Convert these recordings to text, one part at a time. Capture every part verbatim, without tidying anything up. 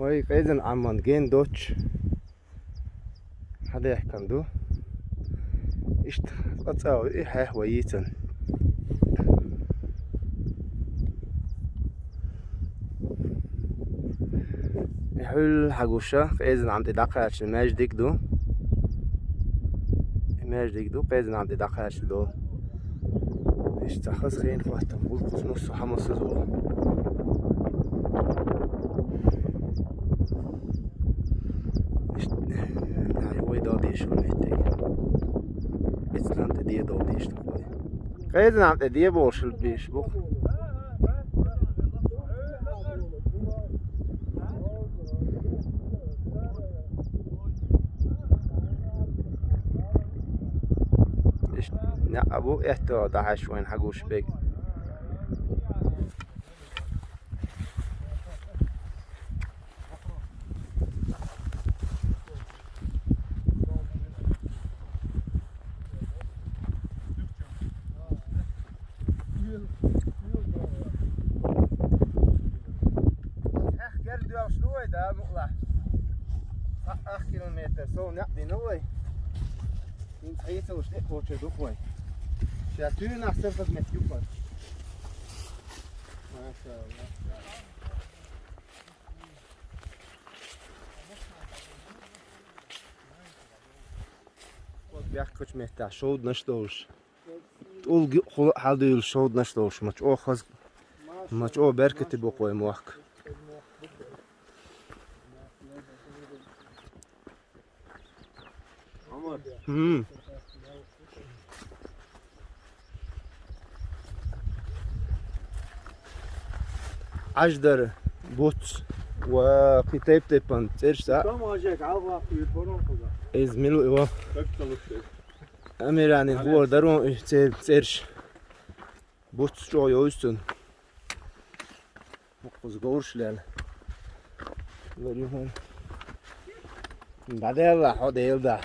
Вай, Къезан Ӏамман ген доцуш хьадаьхкина ду. Иштта цкъа цӀа а виъ хьехь вай йийцан. И хьуьлла хьагуша, Къезан Ӏам тӀе дӀакхаьчна маьждиг ду. И маьждиг ду, Къезан Ӏам тӀе дӀакхаьчна долу. Иштта цхьа хаза хенахь хӀоттам, гӀуллакхаш массо а хьамассаза ву. Иштта, да, вай дал дешал меттиг. Ицлан тӀе де дал деш ду вай. Къезан Ӏам тӀе де болуш беш бу. Иштта, неӀ а бу, этто дӀахьаьжча вайна хьагуш берг. Хьех герга доьлхуш ду вай, да, мукъалахь? Цхьа ах километр сов некъ дина вай. ХӀинца хьецалуш тӀе а кхочур ду вай. Ша туьйранахь сархаза меттиг ю вай. Машалла. Бехкачу меттехь шовданаш долуш. ТӀулг юкъахула а хьалдуьйлуш шовданаш долуш. Ма чӀогӀа хаза, ма чӀогӀа беркате бу-кх вай мохк. ХӀм. Ӏаж дара буц ва кхин тайп-тайпана цӀераш ца. Иза мила ву? Амиранин хӀора дара вон и цӀе-, цӀераш. Буц чӀогӀа йовза цунна. Кхуза говраш лела. Лар ю хьуна. ДӀадаьлла хьо, Дела да.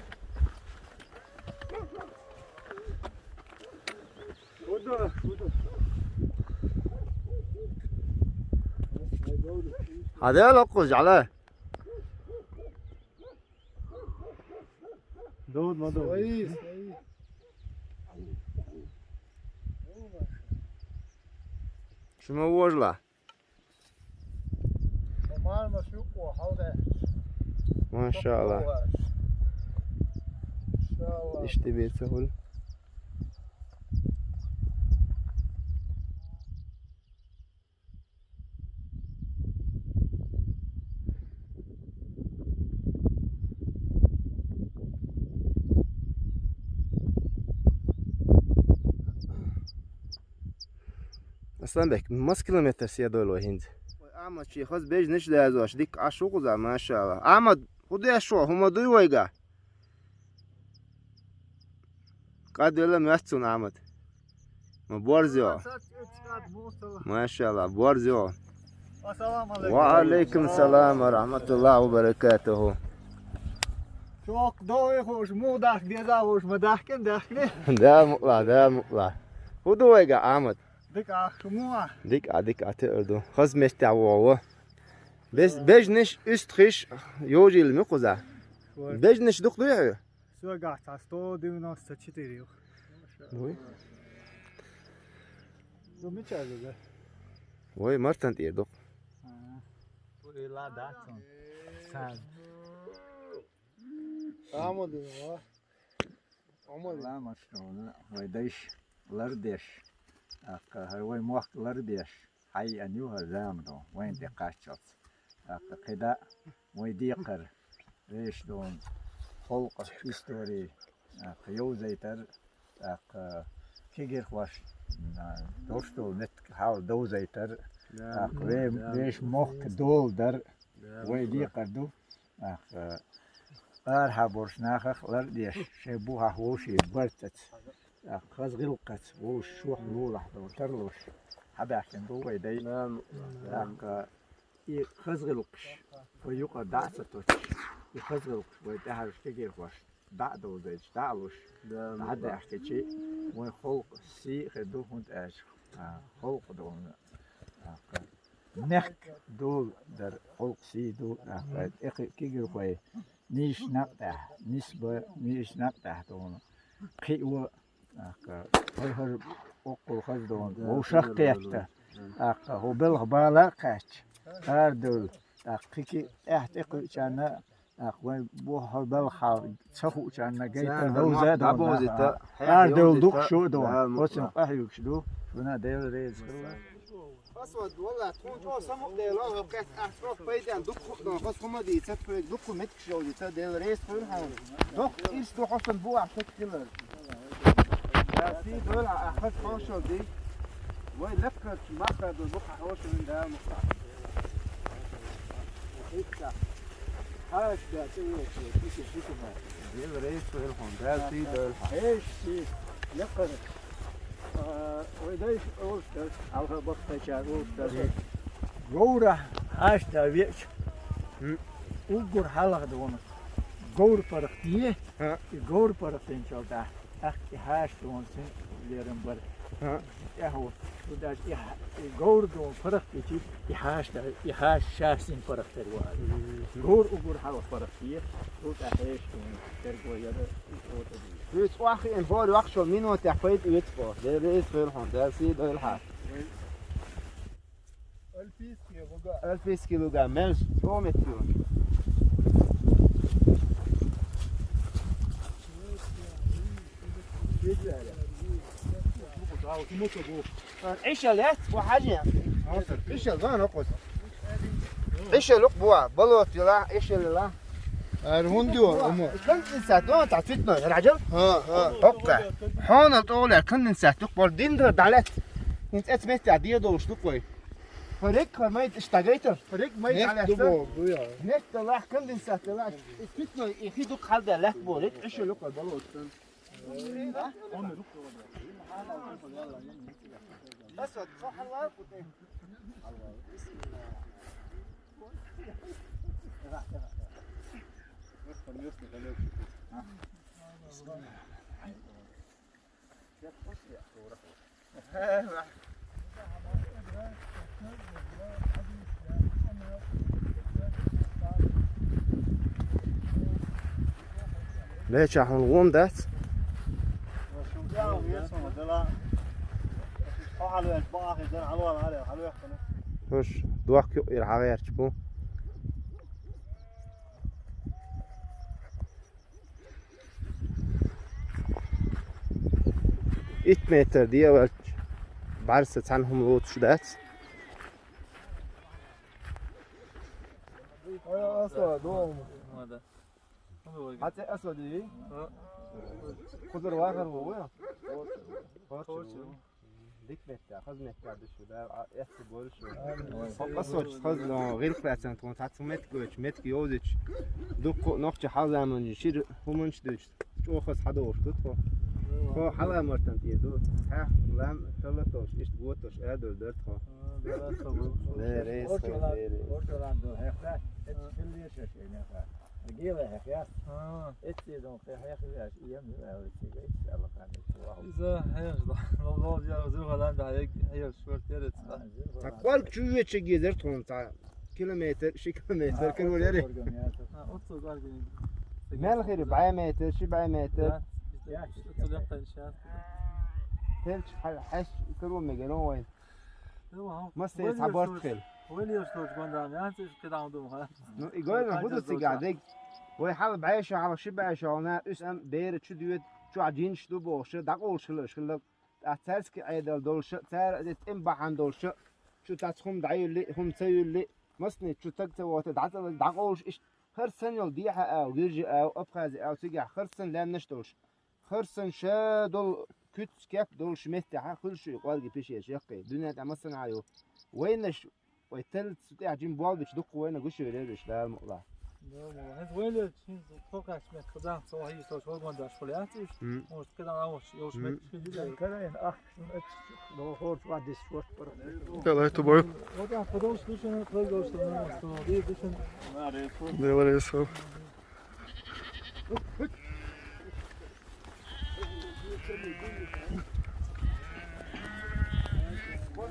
Хьадаьлла кхуза, жӀала. Дод ма дод. Шу ма вожла. Машалла. Иштта бен ца хуьлу. Асланбек, маса километр седойло хӀинца? Вай, Ахьмад, шен хаза бежнаш а даьзош, дика Ӏаш ву кхуза, машалла. Ахьмад, хӀун деш ву, хӀума дуй вайга? КӀадвелла моьтту суна, Ахьмад. Ма борзо. Машалла, борзо. Ассаламу алейкум. Ва алейкум салам ва рахматуллахи ва баракатуху. Чокх довхуш, муха дахка деза вуш, ма дахкина, дахкина. Да, мукъла, да, мукъла. ХӀун ду вайга, Ахьмад? Дика Ӏа, шу муха? Дика Ӏа, дика Ӏа, тӀе ду. Хаза меттехь вогӀу. Беж-, бежнаш, уьстагӀаш, йожийла муьлхха кхуза. Бежнаш дукха дуй хьоьга? Соьгахь цхьа сто девяносто четыре ю. Вай? Ду мича ю, да? Вай, Мартан тӀера ду. А. Ду и ла дац он. Сан. Амадина, ва? Амадина. Ламаш, вай дайш, лардеш. ТӀаккха хӀара вай мохк лардеш. Хьайъан ю хӀара замано, вайна тӀе кхаччалц. ТӀаккха кхидӀа а вай декхар, вешан долу халкъан истори, тӀаккха йовзайтар, тӀаккха кегирхошна долуш долу меттиг хьал довзайтар, тӀаккха ве-, вешан мохк доладар, вай декхар ду. ТӀаккха арахьа болчу нахах лар а деш, шайн бухахь вовшийн барт эца. ТӀаккха хаза гӀиллакхаца вовшашна лулахь долу тарлуш хьабаьхкина бу вай дай. ТӀаккха и хаза гӀиллакхаш вай юкъара дӀа а ца тоттуш, и хаза гӀиллакхаш вай тӀаьхьарчу кегирхошна дӀа а довзуьйтуш, дӀа а луш, дӀа а даьхкича, вайн халкъан сий а хир ду, хӀунда аьлча, а, халкъ ду хьуна. ТӀаккха Мехк дола дар, хьулкъ сий дола, тӀаккха тӀекхиъ кегийрхой нийсача накъ тӀехь, нисба нийсача накъ тӀехь тхуна кхиъ ва, тӀаккха хӀара-хӀара оккхул хаза догӀун вовшах кхетта, тӀаккха хӀу белха бала а кхаьчча, арадевлла, тӀаккха кхи киъ тӀехь тӀекхуьучарна, тӀаккха вайн буххьал белхахьал ца хуучарна гайтар довза а догӀун, арадевлла дукха шу а догӀун, оццул къахьоьгуш ду, шуна Дела реза хилва. Асвад, валлахӀи, тхуна чӀогӀа самукъадала, хӀокхетта ахь чӀогӀа пайденна дукха хӀуъ дон, хӀо хӀума дийцад, тхоьга дукха меттигаш йовзийцад, Дела реза хуьлда хьуна. Доккха ирс ду хьо санна бу ахь меттиг хилар. Дала сий дойла хьан, ахь хаза хьошалла дий. Вай лакхарчу махкара ду дукха хьошалла, Дала мукъ лахь. Хьаьша да, цӀе вочу, ши-ши, ши-ши ма. Дела реза хуьлда хьуна, Дала сий дойла хьан. Хьаьша сий, лакхара. А, вай дайша олуш дара, хьалха баккхийчара олуш дара. Говрахь хьаьша да веача, уггар хьалха догӀун говра паргӀат е, и говра паргӀат динчул тӀехь, тӀаккха и хьаьша догӀун син лерам бара. ТӀехьо, шу даже и хьа-, и говра догӀун паргӀат дичи, и хьаьша да, и хьаьша ша син паргӀат дара ваьлла. Говра уггар хьалха паргӀат е, цул тӀехь хьаьша догӀун терго яра. Хьоьца охьахиъна хӀора йоккхачу минотехь пайда оьцу боху. Дела реза хуьлда хьуна, Дала сий дойла хьан. Альпийский луга. Альпийский луга, мел чӀогӀа меттиг ю. Ӏиша лаьцна, бу хьажа. Ӏиша лаьцна, бу хьажа. Ӏиша лаьцна, бу хьажа. Ӏиша лукъ бу, болото йила, Ӏиша лила. Ара хӀунда йора, хӀума? Конденсат, дон, цхьа цуьтно, раьжал? ХӀа, хӀа. ХӀоккха. Хьонал тӀолер конденсат дукха бор дин дар дӀалаьцна. ХӀинца эцу метте дӀадолуш ду-кх вай. ХӀара рекхар майда иштта дӀагайтар? ХӀара рекхар майда дӀалаьцна? Нефть ду боху, ду я. Нефть далахь, конденсат далахь. И цуьтно, и хи дукха хьалдаьлла лаьтта боху, рекхар иша лукъ боху, болото. Аса, цо хьалла кху тӀе. Леча хьуна вон дац? Хьуш, дохка юкъера хьагӀерча бу. Итт метр дегӀ ваьлча, бӀаьрса цхьана хӀума лоцуш дац. Аса, дом. Хьан цӀе Асад ю? Кхузара вахар ву вай? Дика метта, хаза метта ду шу, да, а, эцци болуш шу. Хьо къасочу хаза, но, гӀиллакх лаьцна тхуна, цхьацца меттиг гойтуш, меттиг йовзуьйтуш. Дуккха а нохча хьалзаманчу шира хӀуманаш дуьйцуш, чӀогӀа хаза хьадогӀуш ду тхо. Тхо хьала мартан тӀера ду. Хьа, лам, талла толуш, иштта го толуш, аьрдур дара тхо. Деррис, деррис. Иза хьехаш да. Лол, лол, я, зуьрхьа лан да, хьег-, хьехаш шорт яра цхьа. Ткъа кӀорга чу вечиг езар тхуна цхьа. Километр, ши километр, километр яра. Мел хир, бӀе метр, ши бӀе метр. Телч хьа-, хьаьш кило мегар вайн. Массе цхьа барт хила. Вай леш долчу гондам, ян цӀе кхидам ду ма. Ну, и гойла хӀун ду цигахь дерг? Вай хьала бӀе шо, хьала ши бӀе шо хьална, уьш ам бера чу доьду, чохь жинаш ду бохуш, дӀакъовлуш хила аша хилла. ТӀаккха цаьрски Ӏедал долуша, цара а тӀем бахьана долуша, чу тац хӀума дӀаюлли, хӀума ца юлли, масне чу таг ца вота, дӀацӀалла, дӀакъовлуш иштта. ХӀара санна йолу дехьа ау, гуьржи ау, абхази ау, цигахь хӀара санна лаьмнаш долуш. ХӀара санна ша долу куьц-кеп долуш меттехьа хуьлуш ю и кӀорге пешераш яккхий. Дуьнен тӀехь массанхьа ю. Вайнаш, вай талла цу тӀехь жима болбича дуккха вайна гуш йолуш Дала мукъалахь. Дала мукъалахь. ХӀинца вай лелча, хӀинца тхо кхаьчча меттиг кхузахь ца вахьийша, шуьга гӀондаш хуьлу яц уьш? Может, кхидӀа а вахча, йолуш меттиг хила деза. Карайна ахча, шуна эцча, дохорца вадис шорт бара. Давай, тубой. Вот так, потому что слышно, как говорится, что надо, что надо, и слышно. Давай, Ису.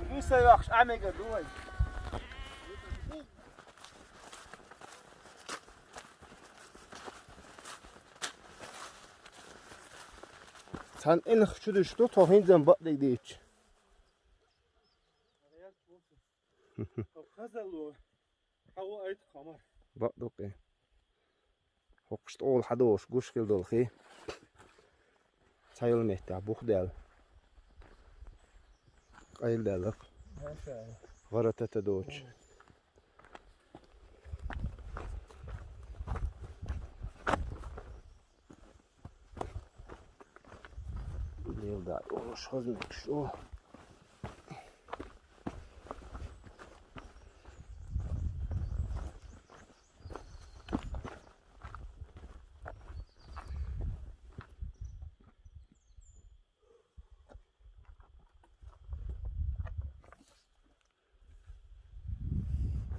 Вуьйса йоккхуш Ӏамега ду вай. Хьан инах чу диш ду, тхо хӀинца бакъдерг дийча. Хазалу, хьо айта хамар. Бакъдукъе. ХӀокхуш тӀола хьадолуш гуш хила долу хи. Цхьайолу меттехь бух даьлла. Къайла даьлла. ГӀара тата доцуш. Лелда, олуш хазмакаш, о.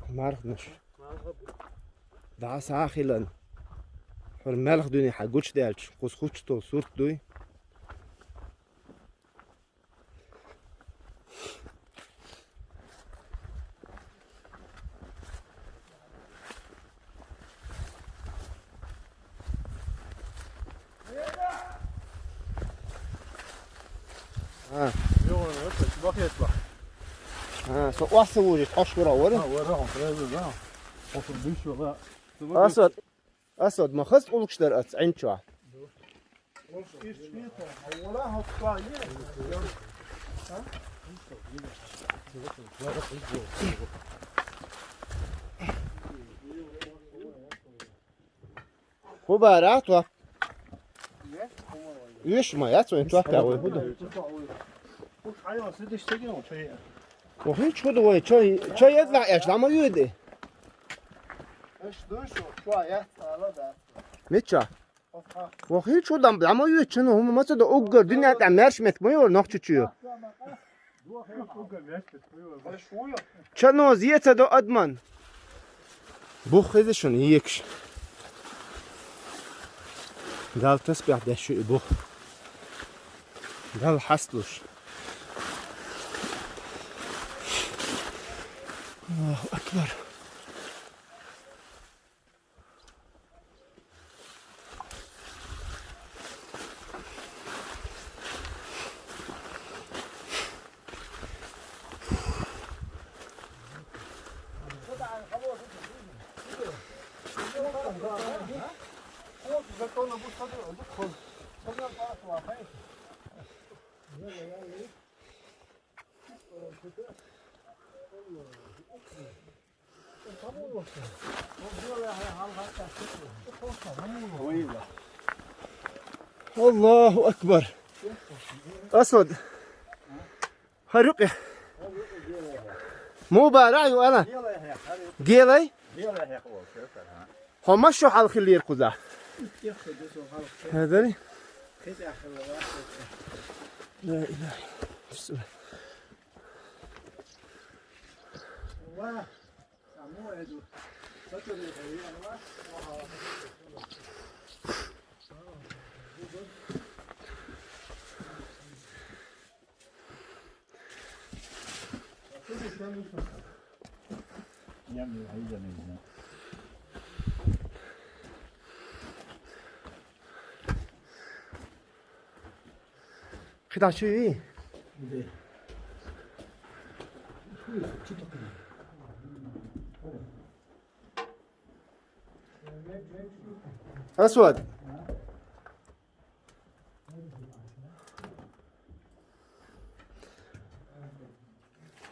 Мархнаш. ДӀа схьа а хилан. ХӀара маьлха дуьне хьан гучудаьлча, кхуза хучтол сурт дуй. А. Йо, бахет ба. А, со оасса вужит, хьош вара, вара? А, вара, хьо, вара. Хьо, бишо, ва. Асад, Асад, ма хас улукш дар ац, Ӏин чохь. ХӀун бара, тхо? Уьш ма яц вайн чохь вай хӀун ду? Вохи чу ду вай, чо, чо езла эш, лама юди? Мича? Вохи чу дам, лама юди, чу ну, хӀума ма ца до, уггар дуьнен тӀе маьрш мет ма йора, нохчу чу. Чано зеца до адман. Бух хеза шуна екаш. Дал тасбихь деш шу и бух. Дал хьастуш. Аллаху акбар. Аллаху акбар. Асад. Харюкъе. Мубарак ю ала. Гелай? Хьо ма шу хьалхиллера кхуза. Хьадари? Ла илаха. КхидӀа чу юй? Асвад.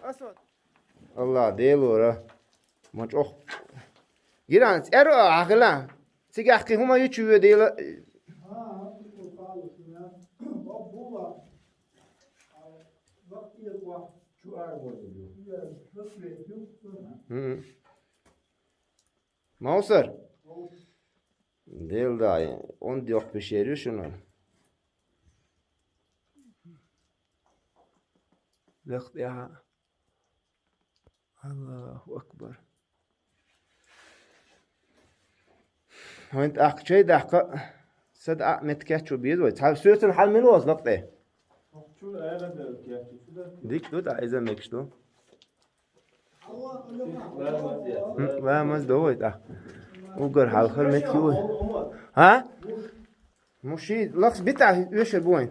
Асвад. Алла, делора. Ма чӀох. Гиран, цӀеро ахила. Цигахь кхин хӀума ю чу вуьйдийла. Мгм. Мовсар. Дел дай, он дёх пещер ю шуна. Лекх тӀехьа. Аллаху акбар. Хьайн тӀаккха чай даккха, сада а меткачу беза вай. Цхьа соьцан хьал мила ваза лакъ тӀе? Дик ду, тӀа иза мекаш ду. М, ламаз до вай тӀа. Угар хьалхар метки вай. Хьа? Муши, лахс бита, уьшар бу вайн.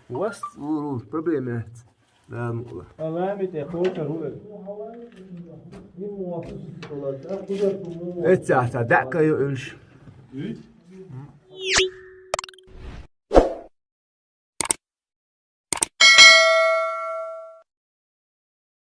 Вас, вур, вур, проблема яц. Дала мукъла. Эццахь ца даьъка ю уьлш.